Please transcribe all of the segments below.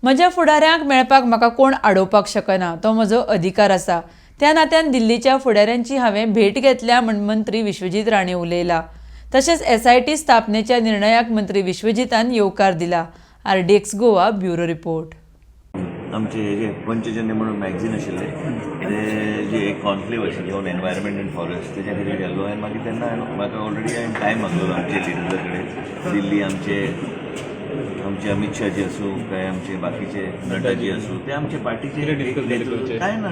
म्हज्या फुडाऱ्यांक मेळपाक म्हाका कोण आडोवपाक शकना, तो म्हजो अधिकार आसा. त्या नात्यान दिल्लीच्या फुडाऱ्यांची हांवें भेट घेतल्या म्हूण मंत्री विश्वजीत राणे उलयला. तशेंच एसआयटी स्थापनेच्या निर्णयाक मंत्री विश्वजीतान येवकार दिला. RDX Goa, bureau report. आमचे हे जे पंचजन्य म्हणून मॅगझीन आशिल्लें, ते जे एक कॉन्क्लेव आशिल्लें ऑन एनवायरमेंट एंड फॉरेस्ट, तेच्या खातीर गेल्लो. आनी मागीर तेन्ना हांवें म्हाका ऑलरेडी हांवें टायम मागलेलो आमचे लिडरा कडेन दिल्ली. आमचे आमचे अमित शाहजी आसूं काय आमचे बाकीचे नड्डाजी आसूं, ते आमचे पार्टीचे कितें discuss जालें तुमचें? काय ना,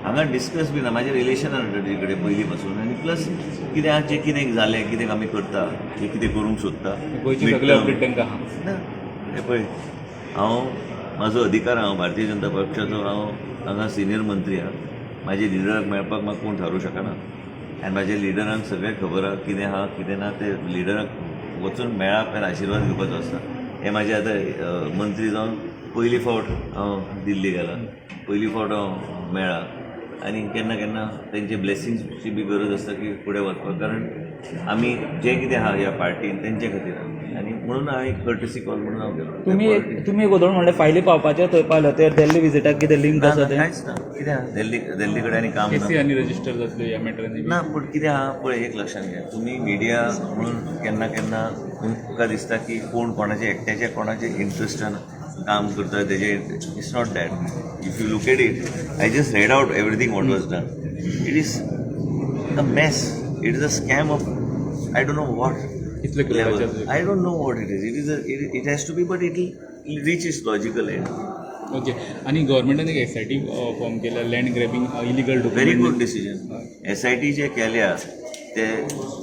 हांगा डिस्कस बी ना. म्हाजें रिलेशन आहा नड्डाजी कडेन पयलीं पासून. आनी प्लस कितें आहा, जें कितें जालें, कितें आमी करता, जें कितें करूंक सोदता. गोंयची सगळे अपडेट तांकां आहा. ना, हें पळय, हांव म्हाजो अधिकार, हांव भारतीय जनता पक्षाचो, हांव हांगा सिनियर मंत्री आहा. म्हाजे लिडराक मेळपाक म्हाका कोण थारूंक शकना. आनी म्हाज्या लिडरांक सगळें खबर आहा, कितें आहा कितें ना. ते लिडराक वचून मेळप आनी आशिर्वाद घेवपाचो आसता. हें म्हाजें आतां मंत्री जावन पयली फावट हांव दिल्ली गेला, पयली फावट हांव मेळ्ळा. आनी केन्ना केन्ना तेंचे ब्लेसिंग्सची बी गरज आसता की फुडें वचपाक, कारण आमी जें कितें आहा ह्या पार्टीन तेंचे खातीर आहा. आनी म्हणून हांवें एक कर्टसी कॉल म्हणून हांव गेलो. तुमी एक उदोवन म्हणलें, फायली पावपाचें थंय पावल्या, ते दिल्ली विजिटाक कितें लिंक ना, आसा ना, तें? कांयच ना. कितें आहा दिल्ली, दिल्ली कडेन आनी काम ना. केसी आनी रजिस्टर जातल्यो ह्या मॅटरांनी? ना, पूण कितें आहा पळय, एक लक्षांत घे तुमी, मिडिया म्हणून केन्ना केन्ना तुमकां दिसता की कोण कोणाचे एकट्याच्या कोणाचे इंट्रस्टान काम करता तेजे. It's not that. If you look at it, I just read out everything what was done. It is a mess. It is a scam of I don't know what कितले level. करोडाचे? I don't know what it is. It has to be, but it will reach its logical end. Okay, आनी गव्हर्मेंटान एक SIT form केल्या land grabbing illegal very document. Good decision. SIT जे केल्या ते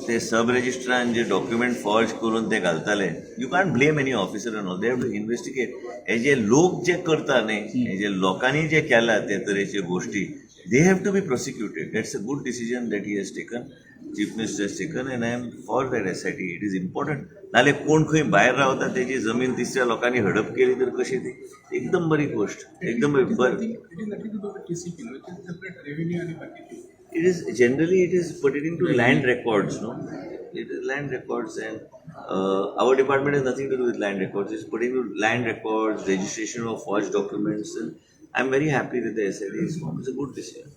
ते सब रजिस्ट्रान जे document forge करून ते घालताले, you can't blame any officer and all. They have to investigate. हे जे लोक जे करता न्ही, हे जे लोकांनी जे केला ते तरेचे गोश्टी, they have to be prosecuted. That's a good decision that he has taken, Chief Minister has taken, and I am for that SIT. It is important. नाल्यार कोण खंय भायर रावता, तेजी जमीन तिसऱ्या लोकांनी हडप केली तर कशी ती? एकदम बरी गोश्ट, एकदम बरी. It is nothing to do with TCP, no? It is separate revenue आणि बाकीचे. It is generally, it is pertaining to land records, no? It is land records, and our department has nothing to do with land records. It's pertaining to land records, registration of forged documents, and I'm very happy with the SIT is formed. It's a good decision.